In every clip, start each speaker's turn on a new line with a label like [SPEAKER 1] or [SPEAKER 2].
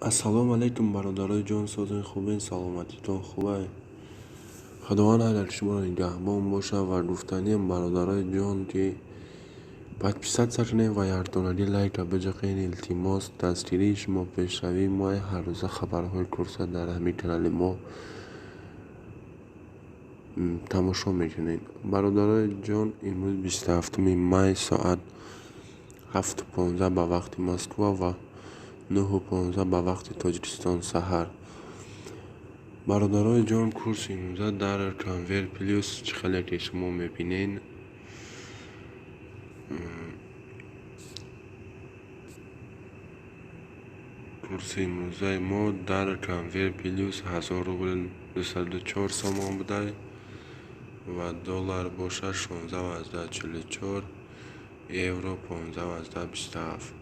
[SPEAKER 1] Ассалому алайкум, бародарои ҷон, созен, хубен, саломатитон хубай? Худованд ҳар яки шуморо нигаҳбон бошад ва гуфтаниям, бародарои ҷон, ки подписаться кунед ва якдонагӣ лайка биҷақед, илтимос. Дастгирии шумо пешравии мо. Ҳаррӯза хабарҳои курса дар ҳамин канали мо тамошо мекунед. Бародарои ҷон, имрӯз 27 май, соат 7:15 ба вақти Москва ва 9:15 ба вақти Тоҷикистон саҳар. Бародарои ҷон, курси имрӯза дар Конвер Плюс, чӣ хеле ки шумо мебинед, курси имрӯзаи мо дар Конвер Плюс 1000 рубл 204 сомон буда ва доллар бошад 16,44, евро 15,27.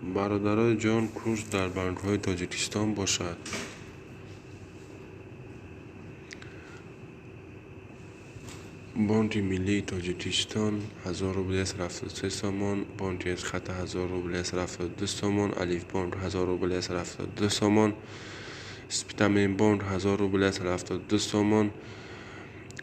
[SPEAKER 1] Бародарои ҷон, курс дар банкҳои Тоҷикистон бошад. Бонки Миллии Тоҷикистон 1000 рубл 173 сомон, Бонки Эсхата 1000 рубл 172 сомон, Алифбонк 1000 рубл 172 сомон, Спитаменбонк 1000 рубл 172 сомон,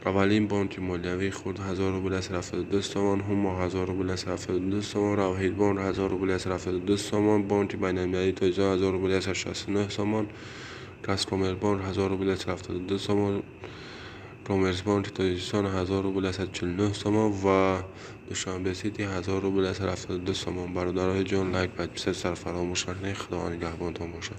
[SPEAKER 1] Аввалин бонки молиявии хурд 1000 рубл 172 сомон, Ҳумо 1000 рубл 172 сомон, Равҳидбонк 1000 рубл 172 сомон, Бонки байналмилалии Тоҷикистон 1000 рубл 169 сомон, Казкоммербонк 1000 рубл 172 сомон, Коммерсбонки Тоҷикистон 1000 рубл 149 сомон ва Душанбе Сити 1000 рубл 172 сомон. Бародарои ҷон, лайк, подписаться фаромӯш накунед. Худованд нигаҳбонтон бошад.